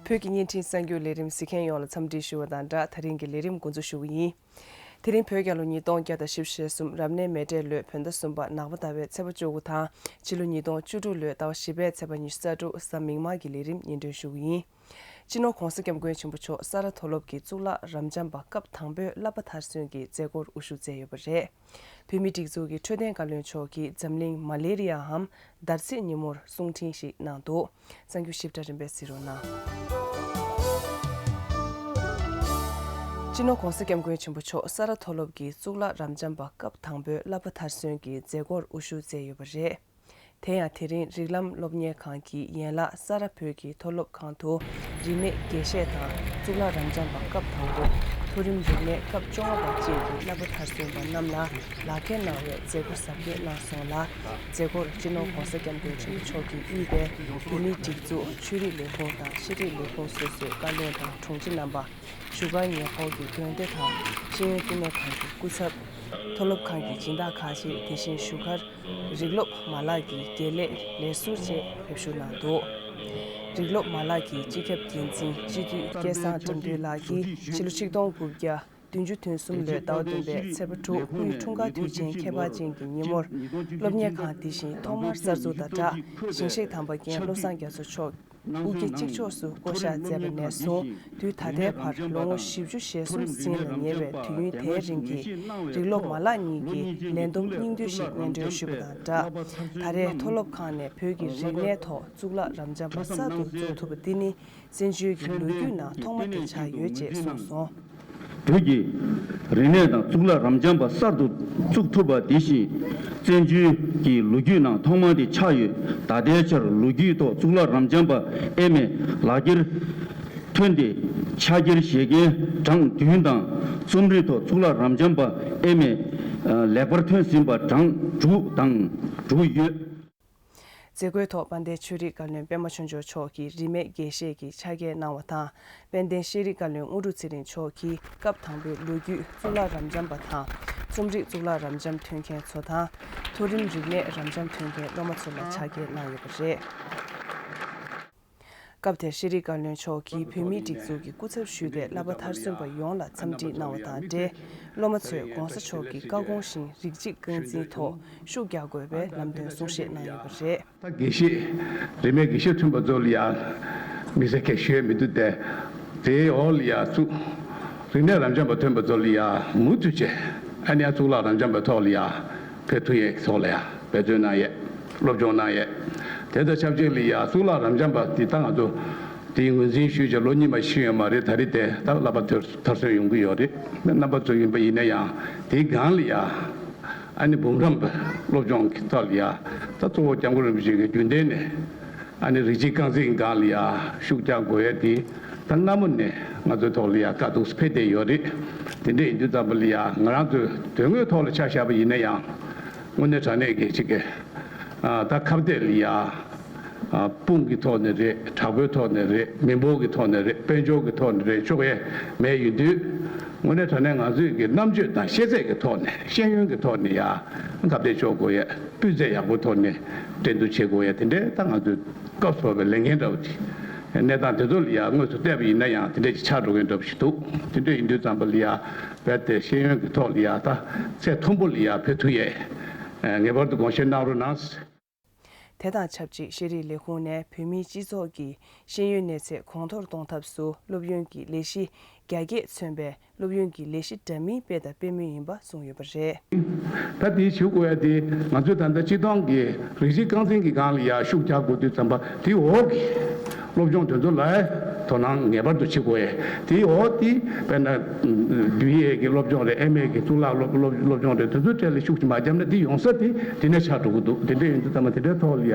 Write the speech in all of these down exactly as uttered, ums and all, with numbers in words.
བོད་ཀྱི་བརྙན་འཕྲིན་གསར་འགྱུར་ལས་རིམ་གཟིགས་མཁན་ཡོངས་ལ་འཚམས་འདྲི་ཞུ་བ་དང་སྦྲགས། ད་རིང་གི་ལས་རིམ་འགོ་འཛུགས་ཞུ་གི་ཡིན། དེ་རིང་བོད་རྒྱལ་ལོ་ཉིས་སྟོང་བརྒྱ་དང་བཞི་བཅུ་ཞེ་གསུམ་རབ་གནས་མེ་སྤྲེལ་ལོའི་བོད་ཟླ་གསུམ་པ་ནག་པ་ཟླ་བའི་ཚེས་པ་བཅུ་དགུ་དང་། ཕྱི་ལོ་ཉིས་སྟོང་བཅུ་དྲུག་ལོའི་ཟླ་བ་བཞི་པའི་ཚེས་པ་ཉི་ཤུ་རྩ་དྲུག་གཟའ་མིག་དམར་གྱི་ལས་རིམ་སྙན་སྒྲོན་ཞུ་གི་ཡིན། སྤྱི་ནོར་༧གོང་ས་༧སྐྱབས་མགོན་ཆེན་པོ་མཆོག་ས་རཱ་མཐོ་སློབ་ཀྱི་གཙུག་ལག་རབ་འབྱམས་པ་སྐབས་དང་པོའི་བསླབ་པ་མཐར་སོན་གྱི་མཛད་སྒོར་དབུ་བཞུགས་མཛད་ཡོད་པ་རེད། བོད་མིའི་སྒྲིག་འཛུགས་ཀྱི་འཕྲོད་བསྟེན་བཀའ་བློན་མཆོག་གིས་འཛམ་གླིང་མ་ལེ་རི་ཡའམ་འདར་ཚིལ་ཉིན་མོར་གསུང་འཕྲིན་ཞིག་གནང་འདུག། གསར་འགྱུར་ཞིབ་ཕྲ་རིམ་པས་གཟིགས་རོགས་གནང་། སྤྱི་ནོར་༧གོང་ས་༧སྐྱབས་མགོན་ཆེན་པོ་མཆོག་ས་རཱ་མཐོ་སློབ་ཀྱི་གཙུག་ལག་རབ་འབྱམས་པ་སྐབས་དང་པོའི་བསླབ་པ་མཐར་སོན་གྱི་མཛད་སྒོར་དབུ་བཞུགས་མཛད་ཡོད་པ་རེད། དེ་ཡང་དེ་རིང་རིགས་ལམ་སློབ་གཉེར་ཁང་གི་ཡན་ལག་ས་རཱ་བོད་ཀྱི་མཐོ་སློབ་ཁང་དུ་རིས་མེད་དགེ་བཤེས་དང་གཙུག་ལག་རབ་འབྱམས་པ་སྐབས་དང་པོ། མཐོ་རིམ་རིག་གནས་སྐབས་བཅོ་ལྔ་པ་བཅས་ཀྱི་བསླབ་པ་མཐར་སོན་པ་རྣམས་ལ་ལག་འཁྱེར་གནང་བའི་མཛད་སྒོ་གཟབ་རྒྱས་གནང་སོང་ལ། མཛད་སྒོར་སྤྱི་ནོར་༧གོང་ས་༧སྐྱབས་མགོན་ཆེན་པོ་མཆོག་གིས་དབུས་པའི་བོད་མིའི་སྒྲིག་འཛུགས་ཆོས་རིག་ལས་ཁུངས་དང་ཤེས་རིག་ལས་ཁུངས་སོ་སོའི་བཀའ་བློན་དང་དྲུང་ཆེ་རྣམ་པ། བཞུགས་སྒར་ཉེ་འཁོར་གྱི་དགོན་སྡེ་དང་ཤེས་ཡོན་བསྟི་གནས་ཁང་གི་སྐུ་ཚབ། མཐོ་སློབ་ཁང་གི་སྦྱིན་བདག་ཁག་ཅིག། དེ་བཞིན་བཞུགས་སྒར་རིགས་སློབ་མ་ལག་གི་དགེ་ལས་ལས་ཟུར་བཅས་ཕེབས་ཞུགས་གནང་འདུག། རིགས་སློབ་མ་ལག་གི་སྤྱི་ཁྱབ་འགན་འཛིན་སྤྱི་འཐུས་སྐལ་བཟང་བཀྲ་འདུས་ལགས་ཀྱིས་ཕྱི་ལོ་ཆིག་སྟོང་དགུ་བརྒྱ་བདུན་ཅུ་དོན་གསུམ་ལོའི་ཟླ་བ་བདུན་པའི་ཚེས་པ་དྲུག་དབུས་འཁྲུངས་སྐར་དུས་ཆེན་ཁྱད་པར་ཅན་གྱི་ཉིན་མོར་སློབ་གཉེར་ཁང་འདི་བཞིན་ཐོག་མར་གསར་འཛུགས་དང་སྦྲགས། ཞིང་གཤེགས་དམ་པ་མཁན་བློ་བཟང་རྒྱ་མཚོ་མཆོག་དབུ་སྐྱེས་གཅིག་ལྕོགས་སུ་བསྐོ་བཞག་མཛད་པ་ནས་བཟུང་དུས་ད་ལྟའི་བར་ལོ་ངོ་བཞི་བཅུ་ཞེ་གསུམ་ཟིན་ལ་ཉེ་བའི་དུས་ཡུན་དེའི་རིང་གི་རིགས་སློབ་མ་ལག་གཉིས་ཀྱི་ལས་བསྡོམས་སྙིང་བསྡུས་ཤིག་སྙན་སྒྲོན་ཞུས་པ་དང་སྦྲགས། ད་རེས་མཐོ་སློབ་ཁང་ནས་བོད་ཀྱི་རིག་གནས་ཐོག་གཙུག་ལག་རབ་འབྱམས་པ་གསར་དུ་བཙུགས་ཐུབ་པ་འདི་ནི་བཙན་བྱོལ་གྱི་ལོ་རྒྱུས་ནང་ཐོག་མ་དེ་ཆགས་ཡོད་ཅེས་གསུངས་སོང་། བོད་ཀྱི་རིག་གནས་དང་གཙུག་ལག་རབ་འབྱམས་པ་གསར་དུ་བཙུགས་ཐུབ་པ་དེ་བཞིན་བཙན་བྱོལ་གྱི་ལོ་རྒྱུས་ནང་ཐོག་མ་དེ་ཆགས་ཡོད། ད་ལྟའི་ཆར་ལོ་རྒྱུས་ཐོག་གཙུག་ལག་རབ་འབྱམས་པ་ཨེ་མའི་ལག་འཁྱེར་ཐོན་ཏེ་ཕྱག་འཁྱེར་བཞེས་མཁན་གྲངས་བདུན་དང་རྩོམ་རིག་ཐོག་གཙུག་ལག་རབ་འབྱམས་པ་ཨེ་མའི་ལེགས་པར་ཐོན་ཟིན་པ་གྲངས་དྲུག་དང་དྲུག་ཡོད། མཛད་སྒོའི་ཐོག་དཔལ་ལྡན་ཆོས་རིག་བཀའ་བློན་པད་མ་ཆོས་འབྱོར་མཆོག་གིས་རིས་མེད་དགེ་བཤེས་ཀྱི་ཕྱག་འཁྱེར་གནང་བ་དང་། དཔལ་ལྡན་ཤེས་རིག་བཀའ་བློན་དངོས་གྲུབ་ཚེ་རིང་མཆོག་གིས་སྐབས་དང་པོའི་ལོ་རྒྱུས་གཙུག་ལག་རབ་འབྱམས་པ་དང་། རྩོམ་རིག་གཙུག་ལག་རབ་འབྱམས་ཐོན་མཁན་ཚོ་དང་། མཐོ་རིམ་རིག་གནས་རབ་འབྱམས་ཐོན་མཁན་སློབ་མ་ཚོ་ལ་ཕྱག་འཁྱེར་གནང་ཡོད་པ་རེད། སྐབས་དེར་ཤེས་རིག་བཀའ་བློན་མཆོག་གིས་བོད་མིའི་སྒྲིག་འཛུགས་ཀྱི་སྐུ་ཚབ་ཞུས་ཏེ་བསླབ་པ་མཐར་སོན་པ་ཡོངས་ལ་འཚམས་འདྲི་གནང་བ་དང་འབྲེལ། སློབ་མ་ཚོས་༧གོང་ས་མཆོག་གི་བཀའ་དགོངས་བཞིན་རིགས་གཅིག་རྐང་འཛིན་ཐོག་ཤུགས་རྒྱག་དགོས་པའི་ལམ་སྟོན་གསུང་བཤད་གནང་ཡོད་པ་རེད། ད་དགེ་བཤེས། རིས་མེད་དགེ་བཤེས་ཐོན་པ་ཚོ་ལ་ཡ། མི་ཚེ་གས་ཞུ་ཡས་མི་འདུག་སྟེ། དེའི་འོག་ལ་ཡ་ཚུ། རིག་གནས་རབ་འབྱམས་པ་ཐོན་པ་ཚོ་ལ་ཡ་མུ་མཐུད་བྱས། ཨ་ནི་ཡ་གཙུག་ལག་རབ་འབྱམས་པའི་ཐོག་ལ་ཡ། བོད་ཐུག་ཡས་ཐོག་ལ་ཡ། འབད་བརྩོན་གནང་ཡས། སློབ་སྦྱོང་གནང་ཡས། དེ་དང་ཆབས་ཅིག་ལ་ཡ་གཙུག་ལག་རབ་འབྱམས་པ་འདི་ད་ང་ཚོ། དེའི་ངོས་འཛིན་ཞུས་བྱས་ལོ་གཉིས་མ་ཕྱིན་ཡོད་མ་རེད། ད་རེས་དེ་ད་བསླབ་པ་མཐར་མཐར་སོན་ཡོང་གི་ཡོད་རེད། རྣམ་པ་ཚོ་ཡིན་པ་ཡིན་ན་ཡང་དེའི་སྒང་ལ་ཡ། ཨ་ནི་འབུམ་རམས་པ་སློབ་སྦྱོང་གི་ཐོག་ལ་ཡ། ད་གཙོ་བོ་སྐྱབས་མགོན་རིན་པོ་ཆེ་གི་རྒྱུན་ལྡན་ནས། ཨ་ནི་རིགས་གཅིག་རྐང་འཛིན་སྒང་ལ་ཡ་ཤུགས་རྒྱག་དགོས་ཡ་དེ། ད་སྔ་མོ་ནས་ང་ཚོའི་ཐོག་ལ་ཡ་དཀའ་སྡུག་འཕེལ་བསྡད་ཡོད་རེད། དེ་འདྲ་ཡིན་དུས་ཙམ་པ་ལ་ཡ་ང་རང་ཚོའི་དོན་དངོས་ཐོག་ལ་ཆ་བཞག་པ་ཡིན་ན་ཡང་། དངོས་གནས་དྲང་གནས་ཀྱི་ཅིག་གི། ཨ་ད་ཁ་གཏད་ལ་ཡ། ཨ་དཔུང་གི་ཐོག་ནས་རེད། དྲག་པོའི་ཐོག་ནས་རེད། མི་འབོར་གྱི་ཐོག་ནས་རེད། དཔལ་འབྱོར་གྱི་ཐོག་ནས་རེད། ཆོག་ཡས་མེད་ཡོད་དུས། དངོས་གནས་དྲང་གནས་ང་ཚོས་ཀྱི་རྣམ་དཔྱོད་དང་ཤེས་ཚད་ཀྱི་ཐོག་ནས་ཤེས་ཡོན་གྱི་ཐོག་ནས་ཡ་ཁ་གཏད་གཅོག་དགོས་ཡས་སྤུས་ཚད་ཡག་པོའི་ཐོག་ནས་འགྲན་བསྡུར་བྱེད་དགོས་ཡས་དེ་འདྲའི་ད་ང་ཚོའི་སྐབས་སུ་བབས་པའི་ལས་འགན་འདྲ་བོ་དེ། གནས་སྟངས་དེ་ཚོ་ལ་ཡ་དངོས་སུ་བལྟས་པ་ཡིན་ན་ཡང་དེ་འདྲ་ཅིག་ཆགས་འགྲོ་གི་འདྲ་བོ་ཞིག་འདུག། དེ་འདྲ་ཡིན་དུས་ཙམ་པ་ལ་ཡ་རྦད་དེ་ཤེས་ཡོན་གྱི་ཐོག་ལ་ཡ་ད་ཚད་མཐོན་པོ་ལ་ཡ་ཕེབས་ཐུབ་ཡས་ངེས་པར་དུ་དགོངས་བཞེས་གནང་རོགས་གནང་། དེ་དང་ཆབས་ཅིག་ཤེས་རིག་ལས་ཁུངས་ནས་བོད་མིའི་སྤྱི་ཚོགས་ཀྱི་ཤེས་ཡོན་གནས་ཚད་གོང་མཐོར་གཏོང་ཐབས་སུ་སློབ་ཡོན་གྱི་ལས་གཞི་རྒྱ་སྐྱེད་མཚོན་པའི་སློབ་ཡོན་གྱི་ལས་གཞི་འདྲ་མིན་སྤེལ་དང་སྤེལ་མུས་ཡིན་པ་གསུངས་ཡོད་པ་རེད། ད་དེའི་ཞུ་དགོས་ཡ་དེ་ང་ཚོས་ད་ལྟ་སྤྱིར་བཏང་གི་རིགས་གཅིག་རྐང་འཛིན་གྱི་སྒང་ལ་ཡ་ཤུགས་རྒྱག་དགོས་དུས་ཙམ་པ་དེའི་འོག་གི་སློབ་སྦྱོང་དེ་ཚོ་ལ་དོ་སྣང་ངེས་པར་དུ་བྱེད་དགོས་ཡ། དེའི་འོག་དེ་དཔེར་ན་བི་ཨེ་གི་སློབ་སྦྱོང་རེད། ཨེམ་ཨེ་གི་གཙུག་ལག་སློབ་སློབ་སློབ་སྦྱོང་རེད། དེ་ཚོའི་གྲས་ལ་ཤུགས་ཅིག་མ་བརྒྱབ་ན་དེ་ཡོང་ས་དེ་དེ་ནས་ཆགས་འགྲོ་གི་འདུག། དེ་འདྲ་ཡིན་དུས་ཙམ་པ་དེ་འདྲའི་ཐོག་ལ་ཡ།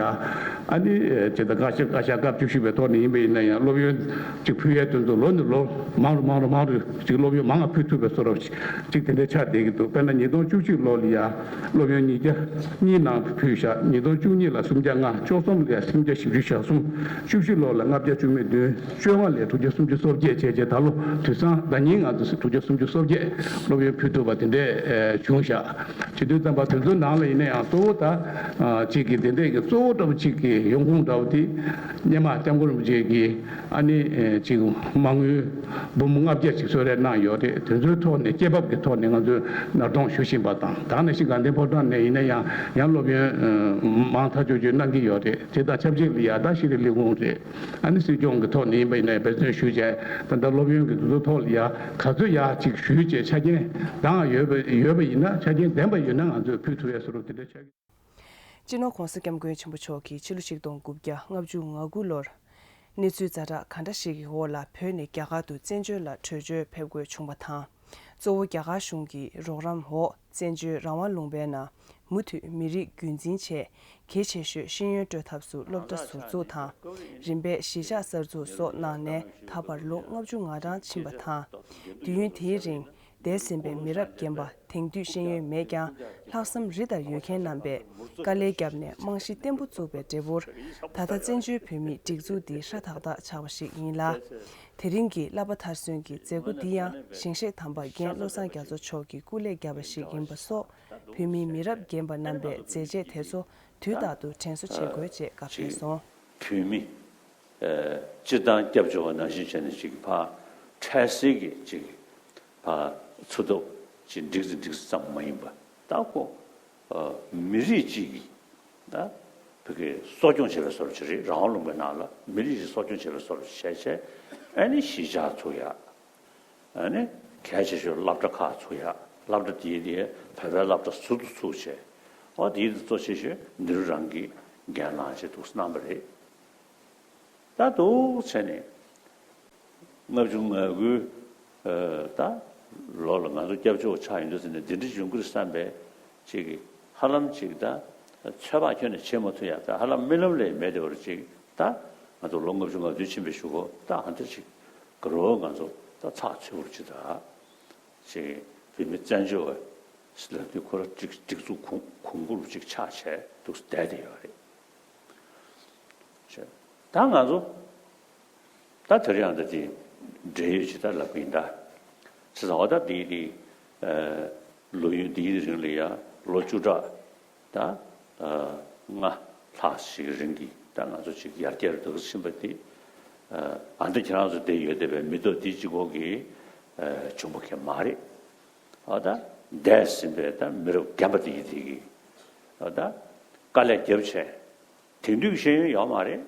ཨ་ནི་ཇི་ལྟར་བཀའ་ཤག་བཀའ་ཤག་སྐབས་བཅུ་བཞི་པའི་ཐོག་ནས་ཡིན་པ་ཡིན་ན་ཡང་སློབ་ཡོན་གཅིག་ཕུལ་ཡས་དོན་དུ་ལོ་ནས་ལོ་མང་རུ་མང་རུ་མང་རུ་གཅིག་སློབ་ཡོན་མང་ང་ཕུལ་ཐུབ་པའི་བཟོ་འདྲ་ཅིག་དེ་འདྲ་ཆགས་བསྡད་ཀྱི་འདུག། དཔེར་ན་ཉིས་སྟོང་བཅུ་གཅིག་ལོ་ལ་ཡ་སློབ་ཡོན་ཉིས་བརྒྱ་གཉིས་ནང་ཕུལ་བཞག། ཉིས་སྟོང་བཅུ་གཉིས་ལ་སུམ་བརྒྱ་ལྔ། བཅུ་གསུམ་ལ་ཡ་སུམ་བརྒྱ་བཞི་བཅུ་ཞེ་གསུམ། བཅུ་བཞི་ལོ་ལ་ལྔ་བརྒྱ་བཅུ་མེད་བདུན། བཅོ་ལྔ་ ལས་དྲུག་བརྒྱ་སུམ་ཅུ་སོ་བརྒྱད་བྱས་རྗེས། ད་ལོ་དུས་སང་ཟླ་ཉིན་ང་ཚོ་དྲུག་བརྒྱ་སུམ་ཅུ་སོ་བརྒྱད་སློབ་ཡོན་ཕུལ་ཐུབ་པ་དེ་འདྲས་བྱུང་བཞག་བྱེད་དུས་ཙམ་པ་དེ་ཚོའི་ནང་ལ་ཡིན་ན་ཡང་གཙོ་བོ་ད་གཅིག་གི་དེ་འདྲས་ཀྱི་གཙོ་བོ་འདྲ་བོ་གཅིག་གི་ཡོང་ཁུངས་འདྲ་བོ་དེ་སྙེ་མ་སྐྱབས་མགོན་རིན་པོ་ཆེ་གིས་ཨ་ནི་གཅིག་མ་དངུལ་འབུམ་ལྔ་བརྒྱ་ཅིག་གསོལ་རས་གནང་ཡོད་རེད། དེ་ཚོའི་ཐོག་ནས་སྐྱེད་འབབ་ཀྱི་ཐོག་ནས་ང་ཚོས་ནར་གཏོང་ཞུ་བཞིན་པ་དང་། ད་ནང་བཞིན་དགའ་ལྡན་ཕོ་བྲང་ནས་ཡིན་ན་ཡང་ཡང་སློབ་ཡོན་མང་ཐག་ཆོད་ཆོད་གནང་གི་ཡོད་རེད། དེ་དང་ཆབས་ཅིག་ལ་ཡ་ད་ཤེས་རིག་ལས་ཁུངས་རེད། ཨ་ནི་སྲིད་སྐྱོང་གི་ཐོག་ནས་ཡིན་པ་ཡིན་ན་འབད་བརྩོན་ཞུས་བྱས། ད་ལྟ་སློབ་ཡོན་གྱི་དེ་ཚོ་ཐོག་ལ་ཡ་ག་ཚོད་ཡ་ཅིག་ཞུས་བྱས་ཆ་རྐྱེན་འདང་ཡོད་པ་ཡོད་པ་ཡིན་ན། ཆ་རྐྱེན་ལྡན་པ་ཡོད་ན་ང་ཚོས་ཕུལ་ཐུབ་ཡས་བཟོ་འདྲ་དེ་འདྲ་ཆགས་ཀྱི། སྤྱི་ནོར་༸གོང་ས་༸སྐྱབས་མགོན་ཆེན་པོ་མཆོག་གིས་ཕྱི་ལོ་ཆིག་སྟོང་དགུ་བརྒྱ་ལྔ་བཅུ་ང་དགུ་ལོར་གནས་ཚུལ་ཛ་དྲག་ག་འདྲ་ཞིག་གི་འོག་ལ་བོད་ནས་རྒྱ་གར་དུ་བཙན་བྱོལ་ལ་བྲོས་བྱོལ་ཕེབས་དགོས་བྱུང་བ་དང་། གཙོ་བོ་རྒྱ་གར་གཞུང་གི་རོགས་རམ་འོག་བཙན་བྱོལ་རང་དབང་ལུང་པའི་ནང་མུ་མཐུད་མི་རིགས་རྒྱུན་འཛིན་ཆེད་གལ་ཆེ་ཤོས་ཤེས་ཡོན་སྤྲོད་ཐབས་སུ་སློབ་གྲྭ་ཟུར་འཛུགས་དང་། རིམ་པས་གཞིས་ཆགས་གསར་འཛུགས་སོགས་གནང་ནས་ད་བར་ལོ་ལྔ་བཅུ་ང་གྲངས་ཕྱིན་པ་དང་། དུས་ཡུན་དེའི་རིང་འདས་ཟིན་པའི་མི་རབས་རྒན་པ་དེང་དུས་ཤེས་ཡོན་མེད་ཀྱང་ལྷག་བསམ་རི་ལྟར་ཡོད་མཁན་རྣམ་པས་དཀའ་ལས་བརྒྱབ་ནས་རྨང་གཞི་བརྟན་པོ་བཙུགས་པའི་འབྲས་བུར། ད་ལྟ་བཙན་བྱོལ་བོད་མིའི་སྒྲིག་འཛུགས་འདི་ཧྲ་ཐག་ཐག་ཆགས་པ་ཞིག་ཡིན་ལ། དེ་རིང་གི་བསླབ་པ་མཐར་སོན་གྱི་མཛད་སྒོ་འདི་ཡང་ཞིང་གཤེགས་དམ་པ་རྒན་བློ་བཟང་རྒྱ་མཚོ་མཆོག་གི་སྐུ་ལས་བརྒྱབ་པ་ཞིག་ཡིན་པ་སོགས། བོད་མིའི་མི་རབས་རྒན་པ་རྣམ་པས་མཛད་རྗེས་དེ་ཚོ་དུས་རྟག་ཏུ་དྲན་གསོ་བྱེད་དགོས་ཅེས་བཀའ་ཕེབས་སོང་། བོད་མི་སྤྱིར་བཏང་སྐྱབས་བཅོལ་བ་ནང་བཞིན་བྱས་ནས་ཅིག་ཕར་འཕྲལ་སེལ་གྱི་ཅིག་ཕར་འཚོ་ཐབས་ཅིག་འགྲིག་ཙམ་འགྲིག་ཙམ་ཙམ་མ་ཡིན་པ། ད་ཁོ་མི་རིགས་གཅིག་གི་ད་བོད་ཀྱི་གསོ་སྐྱོང་བྱེད་པའི་བཟོ་འདྲ་ཅིག་རེད། རང་དབང་ལུང་པའི་ནང་ལ་མི་རིགས་ཤིག་གསོ་སྐྱོང་བྱེད་པའི་བཟོ་འདྲ་ཅིག་བྱས་བྱས། ཨ་ནི་གཞིས་ཆགས་ཚུགས་ཡག་ཨ་ནི་གལ་ཆེ་ཤོས་སློབ་གྲྭ་ཁག་ཚུགས་ཡག་སློབ་གྲྭ་དེའི་དེ་བོད་པའི་སློབ་གྲྭ་ཟུར་དུ་ཚུགས་བྱས། ཨོ་དེའི་དེ་གཙོ་ཆེ་ཤོས་འདི་རུ་རང་གིས་འགན་བླངས་བྱས་འདུག་གནང་བ་རེད། ད་འདུག་བྱས་ནས་ལྔ་བཅུ་ང་དགུའི་ད་ལོ་ལ་ང་ཚོ་སྐྱབས་བཅོལ་ཆགས་ཡོང་དུས་ཙམ་ནས་འདི་འདྲ་འབྱུང་གི་རེད་བསམ་པའི་ཅིག་གི་ཧ་ལམ་ཅིག་ད་ཚོད་དཔག་ཁྱོན་ནས་བྱེད་མ་ཐུབ་ཡག་ད་ཧ་ལམ་རྨི་ལམ་ལས་མེད་བསྡད་པ་རེད། ཅིག་ད་ང་ཚོ་ལོ་ལྔ་བཅུ་ང་བདུན་ཕྱིན་པའི་གཞུག་གུ་ད་ཨ་འདྲ་ཅིག་ག་རེ་ང་ཚོ་ད་ཚགས་ཚུད་པོ་ཅིག་ད་ཅིག་བོད་མི་བཙན་བྱོལ་བ་ལབ་དུས་ཁོ་རང་སྒྲིག་སྒྲིག་འཛུགས་གོང་གོང་བུར་ཅིག་ཆགས་བྱས་འདུག་བསྡད་བསྡད་ཡོད་རེད། ད་ང་ཚོ་ད་དེ་རིང་ཡང་ད་དེ་འབྲེལ་ཡོད་ཅིག་ད་ལབ་གི་ཡིན་ད། བྱས་ཙང་འོ་ད་དེའི་དེ་ལོ་ཡུན་དེའི་རིང་ལ་ཡ་ལོ་བཅུ་ཕྲག་ད་ལྔ་ལྷག་ཞིག་གི་རིང་གི་ད་ང་ཚོ་ཅིག་ཡར་རྒྱས་འགྲོ་ཕྱིན་པ་དེ། ཨ་འདི་ཁྱེད་རང་ཚོ་བསྡད་ཡོད་བསྡད་པའི་མི་ཐོག་འདི་གཅིག་པོ་གིས་བྱུང་བ་གང་ཡང་མ་རེད། ཨ་ད་འདས་ཟིན་པའི་ད་མི་རབས་རྒན་པ་དེ་ཡི་དེ་གིས་ཨ་ད་དཀའ་ལས་བརྒྱབ་བྱས། དེང་དུས་ཤེས་ཡོན་ཡོད་མ་རེད།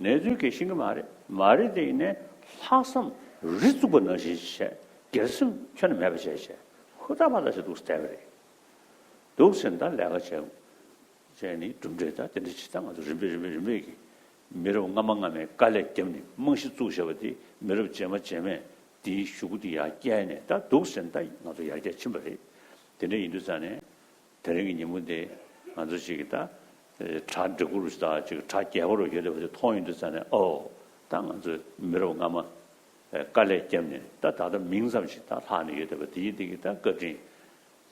གནས་ཚུལ་གང་ཤེས་ཀྱི་མ་རེད། མ་རེད་དེ་ཡིན་ནའི་ལྷག་བསམ་རི་བཙུགས་པ་ནང་བཞིན་བྱས། སྒེར་སེམས་ཁྱོན་ནས་མེད་པ་བྱས་བྱས་ཧུར་ཐག་པ་ཐག་བྱས་འདུག་བསྡད་པ་རེད། འདུག་ཟེར་ན་ད་ལས་ཀ་བྱས། བྱས་ནས་གྲུབ་འབྲས་ད་དེ་འདྲ་ཅིག་ད་ང་ཚོ་རིམ་པས་རིམ་པས་རིམ་པས་ཀྱིས་མི་རབས་སྔ་མ་སྔ་མས་དཀའ་ལས་བརྒྱབ་ནས་རྨང་གཞི་བཙུགས་བཞག་པ་དེ་མི་རབས་རྗེས་མ་རྗེས་མས་དེའི་གཞུག་གུ་དེ་ཡར་བསྐྱལ་ནས་ད་འདུག་ཟེར་ན་ད་ང་ཚོ་ཡར་རྒྱས་ཕྱིན་པ་རེད། དེ་འདྲ་ཡིན་དུས་ཙང་ནས་དེ་རིང་གི་ཉིན་མོ་འདི་ང་ཚོ་ཅིག་གིས་ད་གྲ་འགྲིག་པོ་རུ་ཞིག་དང་ཅིག་གྲ་རྒྱས་པོ་རུ་ཡོད་བསྡད་པ་དེ་མཐོང་ཡོང་དུས་ཙང་ནས་ཨོ་ད་ང་ཚོའི་མི་རབས་སྔ་མ་དཀའ་ལས་བརྒྱབ་ནས་ད་ད་ལྟ་མིང་ཙམ་ཞིག་ད་ལྷག་ནས་ཡོད་བསྡད་པ་དེ་ཡིན་དེ་གིས་ད་བཀའ་དྲིན་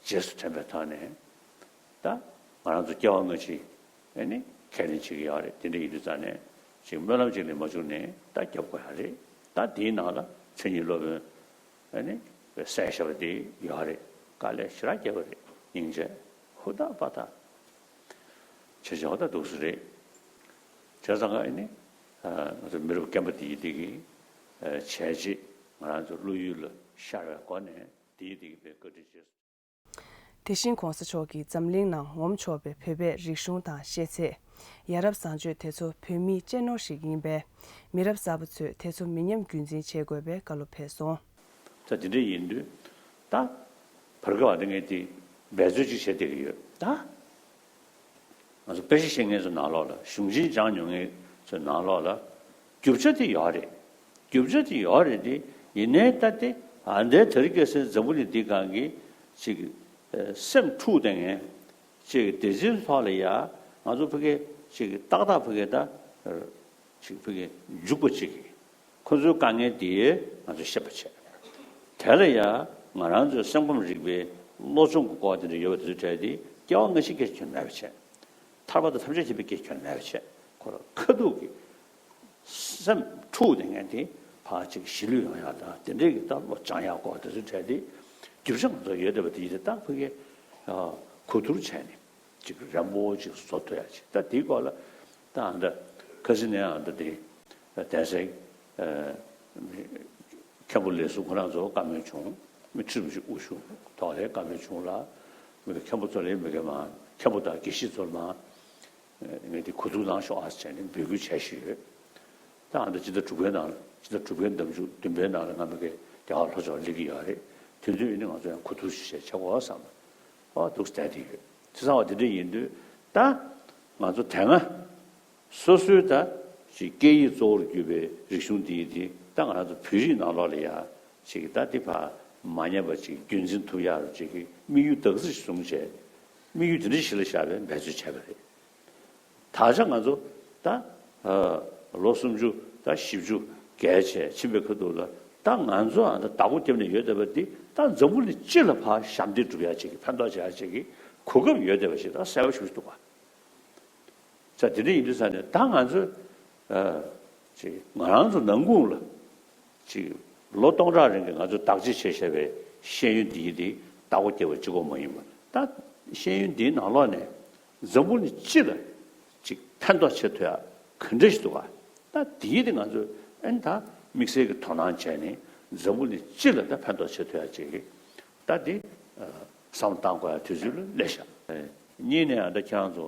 རྗེས་སུ་དྲན་པའི་ཐོག་ནས། ད་ང་རང་ཚོ་སྐྱེ་བ་སྔ་ཕྱི་ཨེ་ནི་ཁས་ལེན་བྱེད་ཀྱི་ཡོད་རེད། དེ་འདྲ་ཡིན་དུས་ཙང་ནས་ཅིག་སྨོན་ལམ་ཅིག་ལས་མ་བྱུང་ནས་ད་རྒྱབ་དགོས་ཡ་རེད། ད་དེའི་ནང་ལ་མཚན་ཉིད་སློབ་དཔོན་ཨེ་ནི་གསན་བཞག་པ་དེ་ཡོད་རེད། དཀའ་ལས་ཞེ་དྲག་བརྒྱབ་པ་རེད། སྙིང་རྗེ་ཧུར་ཐག་པ་ཐག་བྱས་བྱས་པ་ད་འདུག་སེ་རེད། བྱས་ཙང་ཨེ་ནི་ང་ཚོ་མི་རབས་རྒན་པ་དེ་ཡི་དེ་གི་བྱས་རྗེས་ང་རང་ཚོ་བློ་ཡུལ་ལ་ཤར་བའི་སྒོ་ནས་དེ་ཡི་དེ་གི་བའི་བཀའ་དྲིན་རྗེས་སུ། དེ་བཞིན་༸གོང་ས་མཆོག་གིས་འཛམ་གླིང་ནང་ངོམ་ཆོག་པའི་བོད་པའི་རིག་གཞུང་དང་ཤེས་ཚད། ཡ་རབས་བཟང་སྤྱོད་དེ་ཚོ་བོད་མིའི་གཅེས་ནོར་ཞིག་ཡིན་པས། མི་རབས་གསར་པ་ཚོས་དེ་ཚོ་མི་ཉམས་རྒྱུན་འཛིན་བྱེད་དགོས་པའི་བཀའ་སློབ་ཕེབས་སོང་། ད་དེ་འདྲ་ཡིན་དུས་ད་བར་སྐབས་འདི་ངས་དེ་འབད་རྩོལ་ཅིག་བྱེད་བསྡད་ཀྱི་ཡོད་ད། ང་ཚོ་དཔེ་ཆ་ཤེས་མཁན་ཚོའི་ནང་ལོགས་ལ་གཞུང་ཆེན་སྦྱངས་མྱོང་མཁན་ཚོའི་ནང་ལོགས་ལ་རྒྱུ་ཆ་དེ་ཡོད་རེད། རྒྱུ་ཆ་དེ་ཡོད་རེད་དེ། ཡིན་ནའི་ད་དེ་ཨ་འདའི་དེ་རིང་ཁ་སང་འཛམ་བུ་གླིང་འདི་སྒང་གི་ཅིག་སེམས་འཁྲུག་བསྡད་མཁན་ཅིག་སྡེ་ཚན་ཐོག་ལ་ཡ་ང་ཚོ་ཕ་གི་ཅིག་ཏག་ཏག་ཕ་གི་ད་ཅིག་ཕ་གི་འཇུག་པ་ཅིག་གིས། ཁོ་ཚོའི་དཀའ་ངལ་དེ་ང་ཚོས་ཤེས་པ་བྱས། དེ་ལ་ཡང་ང་རང་ཚོའི་སེམས་ཁམས་རིག་པའི་བློ་སྦྱོང་གི་སྐོར་དེ་འདྲ་ཡོད་པ་དེ་ཚོའི་གྲས་དེ་སྐྱེ་བ་སྔ་ཕྱི་སྐད་ཆ་ཁྱོན་མེད་པ་བྱས། ཐར་པ་དང་ཐམས་ཅད་མཁྱེན་པའི་སྐད་ཆ་ཁྱོན་མེད་པ་བྱས། ཁོ་རང་ཁ་ཐུག་གི་སེམས་འཁྲུག་བསྡད་མཁན་དེ་ ཕར་ཅིག་གཞིས་ལུས་ཡོང་ཡག་དང་དེ་འདྲའི་གི་ད་བློ་སྦྱང་ཡག་སྐོར་དེ་ཚོའི་གྲས་དེ་རྒྱུ་ཆ་ང་ཚོ་ཡོད་བསྡད་པ་དེ་ཡིན་ཏེ། ད་ཕ་གི་གོ་བསྡུར་བྱས་ནས་ཅིག་རན་པོ་ཅིག་བཟོ་ཐུབ་ཡག་ཅིག་ད་དེའི་སྐོར་ལ་ད་ཨ་ད་ཁ་སང་ནས་ཨ་ད་དེ་གདན་སའི་མཁན་པོ་ལས་ཟུར་ཁོ་རང་ཚོ་བཀའ་མོལ་བྱུང་། མི་ཁྲི་རིན་པོ་ཆེ་དབུ་བཞུགས་ཐོག་ལ་བཀའ་མོལ་བྱུང་ལ། མི་མཁན་པོ་ཚོ་ལ་མི་མཁན་པོ་དང་དགེ་བཤེས་ཚོ་ལ་མ། ངས་དེ་གོ་བསྡུར་གནང་ཤོག་ཨ་ཟེར་ནས་འབོད་སྐུལ་བྱས་བཞིན་ཡོད། ད་ཨ་ད་སྤྱི་ཟླ་དྲུག་པའི་ནང་ལ་སྤྱི་ཟླ་དྲུག་པའི་ཟླ་མཇུག་བདུན་པའི་ནང་ལ་ང་མི་གི་རྒྱ་གར་ལྷོ་ཕྱོགས་སླེབས་ཀྱི་ཡོད་རེད། དེ་དུས་ཡིན་ན་ང་ཚོ་ཡང་གོ་བསྡུར་ཞིག་བྱས་བྱེད་དགོས་བསམ་པ་འདུག་བསྡད་དེ་ཡོད། བྱས་ཙང་བ་དེ་འདྲ་ཡིན་དུས་ད་ང་ཚོ་དེ་སྔ་སོ་སོའི་ད་ཅིག་སྐད་ཡིག་གཙོ་བོར་གྱུར་པའི་རིག་གཞུང་འདི་ཡིན་དེ་ད་ང་རང་ཚོ་བོད་རིགས་ནང་ལོགས་ལ་ཡ་ཅིག་ད་དེ་ཕར་མ་ཉམས་པ་ཅིག་རྒྱུན་འཛིན་ཐུབ་ཡག་ཅིག་གི་དམིགས་ཡུལ་དག་ཅིག་བཟུང་བྱས། དམིགས་ཡུལ་དེ་འདྲ་ཞིག་ལ་བཞག་པའི་འབད་རྩོལ་བྱས་པ་རེད། ད་ཆ་ང་ཚོ་ད་ཨ་ལོ་སུམ་ཅུ་ད་བཞི་བཅུ་བརྒལ་བྱས་ཕྱིན་པའི་ཁ་ཐུག་ལ་ད་ང་ཚོ་ཨ་ད་བདག་པོ་བརྒྱབ་ནས་ཡོད་བསྡད་པ་འདི་ད་འཛམ་བུ་གླིང་སྤྱི་ལ་ཕར་ཞབས་འདེགས་སྒྲུབ་ཡག་ཅིག་གི་ཕན་ཐོགས་བྱེད་ཡག་ཅིག་གི་གོ་སྐབས་ཡོད་བསྡད་པ་ཞིག་ད་གསལ་པོ་ཞེ་པོ་ཞིག་འདུག་ག། ས་དེ་འདྲ་ཡིན་དུས་ས་ནས་ད་ང་ཚོས་ཨ་ཅིག་ང་རང་ཚོ་ནང་ཁུལ་ལ་ཅིག་ལོ་སྟོང་ཕྲག་རིང་གི་ང་ཚོས་བདག་གཅེས་བྱས་བཞག་པའི་ཤེས་ཡོན་འདི་ཡིན་དེ་བདག་པོ་རྒྱབ་པ་གཅིག་པོ་མ་ཡིན་པ། ད་ཤེས་ཡོན་འདིའི་ནང་ལོགས་ནས་འཛམ་བུ་གླིང་སྤྱི་ལ་ཅིག་ཕན་ཐོགས་བྱེད་ཐུབ་ཡག་ག་འདྲ་ཞིག་འདུག་ག། ད་དེའི་དེ་ང་ཚོས་ཨ་ནི་ད་དམིགས་བསལ་གྱི་དོ་སྣང་བྱས་ནས་འཛམ་བུ་གླིང་སྤྱི་ལ་ད་ཕན་ཐོགས་བྱེད་ཐུབ་ཡག་ཅིག་གི་ད་དེ་བསམ་བློ་བཏང་དགོས་ཡག་དུས་ཚོད་ལ་སླེབས་ཤག། གཉིས་ནས་ཨ་ད་ཁྱེད་རང་ཚོ་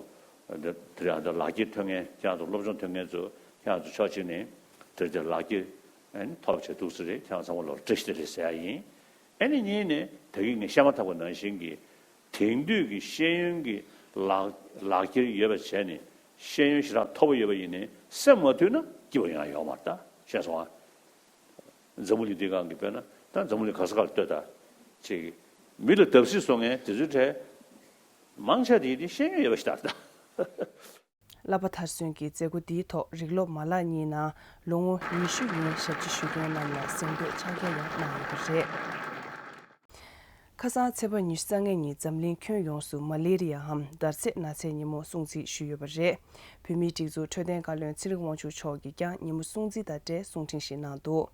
འདི་དེ་རིང་ཨ་ད་ལག་འཁྱེར་ཐོབ་མཁན་ཁྱེད་རང་ཚོ་སློབ་སྦྱོང་ཐོབ་མཁན་ཚོ་ཁྱེད་རང་ཚོ་ཕྱོགས་གཅིག་ནས་དེ་རིང་ལག་འཁྱེར་ཨ་ནི་ཐོབ་བྱས་འདུག་ས་རེད། ཁྱེད་རང་ཚང་མ་ལ་བཀྲ་ཤིས་བདེ་ལེགས་ཟེར་ཡག་ཡིན། ཨ་ནི་གཉིས་ནས་ད་གིན་ངས་བཤད་མ་ཐག་པ་ནང་བཞིན་གྱི་དེང་དུས་ཀྱི་ཤེས་ཡོན་གྱི་ལག་ལག་འཁྱེར་ཡོད་པ་བྱས་ནས་ཤེས་ཡོན་ཞེ་དྲག་མཐོ་པོ་ཡོད་པ་ཡིན་ནའི་སེམས་མ་མཐུན་ན་སྐྱིད་པ་ཡོང་ཡག་ཡོད་མ་རེད། ད་ཤེས་སོང་ཨ། འཛམ་བུ་གླིང་འདི་སྒང་གི་དཔེར་ན་ད་འཛམ་བུ་གླིང་ག་ས་ག་ལ་ལྟོས་ད་ཅིག་མི་ལ་བརྡབ་གསིག་བཟོ་མཁན་དེ་ཚོའི་གྲས་མང་ཆེ་དེ་དེ་ཤེས་ཡོན་ཡོད་པ་ཞིག་ད་རེད་ད། བསླབ་པ་མཐར་སོན་གྱི་མཛད་སྒོ་འདིའི་ཐོག་རིགས་སློབ་མ་ལག་གཉིས་ནང་ལོ་ངོ་ཉི་ཤུ་ཡིན་ཞབས་ཕྱི་ཞུ་མཁན་རྣམས་ལ་གཟེངས་བསྟོད་ཕྱག་འཁྱེར་ཡང་གནང་ཡོད་པ་རེད། ཁ་སང་ཚེས་པ་ཉི་ཤུ་རྩ་ལྔ་ཉིན་འཛམ་གླིང་ཁྱོན་ཡོངས་སུ་མ་ལེ་རི་ཡའམ་འདར་ཚད་ན་ཚའི་ཉིན་མོ་སྲུང་བརྩི་ཞུས་ཡོད་པ་རེད། བོད་མིའི་སྒྲིག་འཛུགས་འཕྲོད་བསྟེན་བཀའ་བློན་ཚེ་རིང་དབང་ཕྱུག་མཆོག་གིས་ཀྱང་ཉིན་མོ་སྲུང་བརྩི་དང་འབྲེལ་གསུང་འཕྲིན་ཞིག་གནང་འདུག།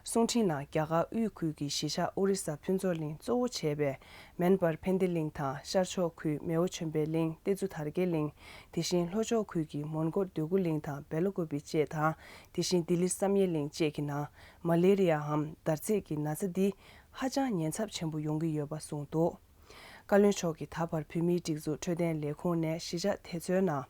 གསུང་འཕྲིན་ནང་རྒྱ་གར་དབུས་ཁུལ་གྱི་གཞིས་ཆགས་ཨོ་རི་ས་ཕུན་ཚོགས་གླིང་གཙོ་བོ་བྱས་པའི་མན་པར་ཕན་བདེ་གླིང་དང་ཤར་ཕྱོགས་ཁུལ་མེའོ་ཆོས་འཕེལ་གླིང་བསྟན་འཛིན་དར་རྒྱས་གླིང་། དེ་བཞིན་ལྷོ་ཕྱོགས་ཁུལ་གྱི་མོན་གྷོ་འདོད་རྒུ་གླིང་དང་སྦེལ་ཀོབ་བཅས་དང་། དེ་བཞིན་ལྡི་ལི་བསམ་ཡས་གླིང་བཅས་ཀྱི་ནང་མ་ལེ་རི་ཡའམ་འདར་ཚད་ཀྱི་ན་ཚ་འདི་ཧ་ཅང་ཉེན་ཚབས་ཆེན་པོ་ཡོང་གི་ཡོད་པ་གསུངས་འདུག། བཀའ་བློན་མཆོག་གིས་ད་བར་བོད་མིའི་སྒྲིག་འཛུགས་འཕྲོད་བསྟེན་ལས་ཁུངས་ནས་གཞིས་ཆགས་དེ་ཚོའི་ནང་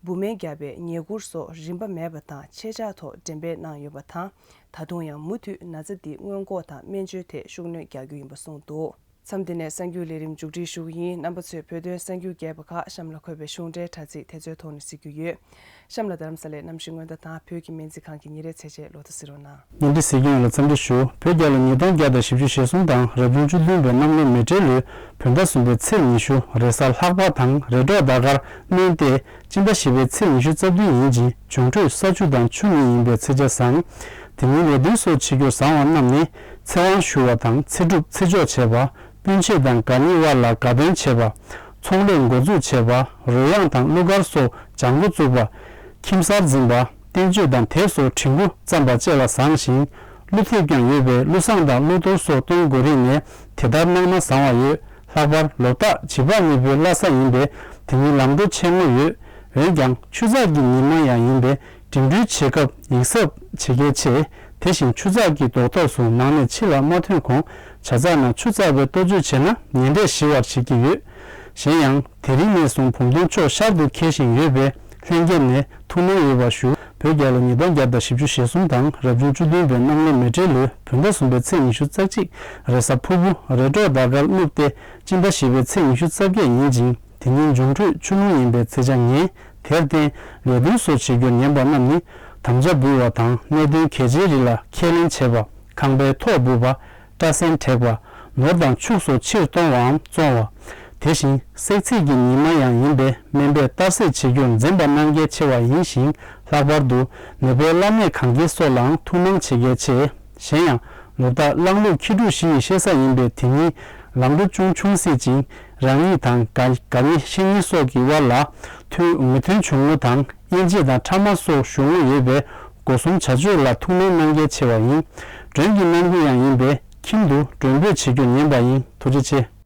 འབུ་སྨན་བརྒྱབ་པའི་ཉེས་སྐུར་སོགས་རིན་པ་མེད་པ་དང་ཆེད་བཅག་ཐོག་འགྲེམས་སྤེལ་གནང་ཡོད་པ་དང་། ད་དུང་ཡང་མུ་མཐུད་ན་ཚ་འདི་སྔོན་འགོག་དང་སྨན་བཅོས་ཐད་ཤུགས་སྣོན་རྒྱག་རྒྱུ་ཡིན་པ་གསུངས་འདུག། མཚམས་འདི་ནས་གསར་འགྱུར་ལས་རིམ་མཇུག་སྒྲིལ་ཞུ་གི་ཡིན། རྣམ་པ་ཚོས་བོད་དོན་གསར་འགྱུར་རྒྱས་པ་ཁག་གཤམ་ལ་འཁོད་པའི་གཞུང་འབྲེལ་དྲ་ཚིགས་དེ་ཚོའི་ཐོག་ནས་གཟིགས་རྒྱུ་ཡོད། གཤམ་ལ་རྡ་རམ་ས་ལའི་གནམ་གཤིས་སྔོན་བརྡ་དང་བོད་ཀྱི་སྨན་རྩིས་ཁང་གི་ཉིན་རེའི་ཚེས་ཆའི་ལོ་ཐོ་གཟིགས་རོགས་གནང་། ཉིན་རེའི་གཟིགས་སྐྱོང་ལ་འཚམས་འདྲི་ཞུ། བོད་རྒྱལ་ལོ་ཉིས་སྟོང་བརྒྱ་དང་བཞི་བཅུ་ཞེ་གསུམ་དང་རབ་བྱུང་བཅུ་བདུན་པའི་གནམ་ལོའི་མེ་སྤྲེལ་ལོའི་བོད་ཟླ་གསུམ་པའི་ཚེས་ཉི་ཤུ་རེས་གཟའ་ལྷག་པ་དང་རེས་གྲོགས་ཟླ་སྐར་སྣོན་ཏེ་སྤྱི་ཟླ་བཞི་པའི་ཚེས་ཉི་ཤུ་རྩ་བདུན་ཡིན་ཅིང་འབྱུང་འཕྲོད་ས་ཆུ་དང་ཆུ་ཉིན་ཡིན་པའི་ཚེས་ཆ་བཟང་། དེ་ཉིན་ལས་དོན་སོགས་བྱེད་རྒྱུར་བཟང་བ་རྣམས་ནི་ཚེ་དབང་ཞུ་བ་དང་ཚེ་སྒྲུབ་ཚེ་ཆོག་བྱེད་པ། སྤུན་མཆེད་དང་དགའ་ཉེ་བ་ལ་དགའ་སྟོན་བྱེད་པ། ཚོང་ལས་འགོ་འཛུགས་བྱེད་པ། རོལ་དབྱངས་དང་གླུ་གར་སོགས་སྦྱང་འགོ་བཙུགས་པ། ཁྱིམ་གསར་འཛིན་པ། བསྟན་བཅོས་དང་དེབ་སོགས་བྲིས་འགོ་བརྩམས་པ་བཅས་ལ་བཟང་ཞིང་། གླུ་དེབ་ཀྱང་ཡོད་པས་གླུ་བཟང་དང་གླུ་གཏོར་སོགས་སྟོན་དགོས་རིགས་ནས་དེ་ལྟར་གནང་ན་བཟང་བ་ཡོད། ལྷག་པར་ལོ་རྟགས་བྱིས་པ་དངོས་པོའི་བླ་གཟའ་ཡིན་པས་དེ་ཉིན་ལམ་འགྲོ་ཆེན་མོ་ཡོད། འོན་ཀྱང་ཆུ་ཚགས་ཀྱི་ཉི་མ་ཡང་ཡིན་པས་འགྲིམ་འགྲུལ་བྱེད་སྐབས་ཡིག་ཚབ་བྱེད་གལ་ཆེ། དེ་བཞིན་ཆུ་ཚགས་ཀྱི་རྡོག་ཐོག་སུ་ནང་ནས་ཕྱི་ལ་མ་ཐོན་གོང་ཇ་ཚགས་ནང་ཆུ་བཙགས་པའི་གཏོ་བཅོས་བྱས་ན་ཉེ་འབྲས་ཞི་བར་བྱེད་ཀྱི་ཡོད། གཞན་ཡང་དེ་རིང་ནས་བཟུང་བུམ་སྟོན་ཕྱོགས་ཤར་དུ་འཁེལ་བཞིན་ཡོད་པས་ལྷན་རྒྱས་ནས་ཐུགས་སྣང་ཡོད་པ་ཞུ། བོད་རྒྱལ་ལོ་ཉིས་སྟོང་བརྒྱ་དང་བཞི་བཅུ་ཞེ་གསུམ་དང་རབ་བྱུང་བཅུ་བདུན་པའི་གནམ་ལོ་མེ་སྤྲེལ་ལོའི་བོད་ཟླ་གསུམ་པའི་ཚེས་ཉི་ཤུ་རྩ་གཅིག་རེས་གཟའ་ཕུར་བུ་རེས་གྲོགས་ཟླ་སྐར་སྣུབས་ཏེ་སྤྱི་ཟླ་བཞི་པའི་ཚེས་ཉི་ཤུ་རྩ་བརྒྱད་ཡིན་ཅིང་དེ་ཉིན་འབྱུང་འཕྲོད་ཆུ་ལུང་ཡིན་པའི་ཚེས་ཆ་ངན། དེར་བརྟེན་ལས་དོན་སོགས་བྱེད་རྒྱུར་ཉན་པ་རྣམས་ནི་དམ་བཅའ་འབུལ་བ་དང་གནད་དོན་གལ་ཆེའི་རིགས་ལ་ཁས་ལེན་བྱེད་པ། ཁང་པའི་ཐོག་སྦུབ་པ། སྐྲ་སེན་བྲེག་པ། ནོར་དང་ཕྱུགས་སོགས་ཕྱིར་གཏོང་བའམ་བཙོང་བ། དེ་བཞིན་བསྲེག་ཚིག་གི་ཉི་མ་ཡང་ཡིན་པས་སྨན་པས་གཏར་སྲེག་བྱེད་རྒྱུར་འཛེམ་པ་གནང་གལ་ཆེ་བ་ཡིན་ཞིང་ལྷག་པར་དུ་ནད་པའི་བླ་གནས་གང་དགེ་སོགས་ལའང་ཐུགས་སྣང་བྱེད་གལ་ཆེ། གཞན་ཡང་ལོ་རྟགས་གླང་ལུག་ཁྱི་ཕྲུག་བཞི་ཡི་བཤད་ས་ཡིན་པས་དེ་ཉིན་ལམ་འགྲོ་ཅུང་ཆུང་སྲིད་ཅིང་རང་ཉིད་དང་དགའ་ཉེ་བཤེས་གཉེན་སོགས་ཀྱི་དབར་ལ་མཐུན་མི་མཐུན་བྱུང་ངོ་དང་དབྱེ་འབྱེད་དང་ཕྲ་མ་སོགས་བྱུང་ངོ་ཡོད་པས་ སྒོ་གསུམ་བྱ་སྤྱོད་ལ་ཐུགས་སྣང་གནང་གལ་ཆེ་བ་ཡིན། མགྲོན་གྱི་རྣམ་ཀུན་ཡང་ཡིན་པས་ཁྱིམ་དུ་མགྲོན་འབོད་བྱེད་རྒྱུར་ཉན་པ་ཡིན། ཐུགས་རྗེ་ཆེ།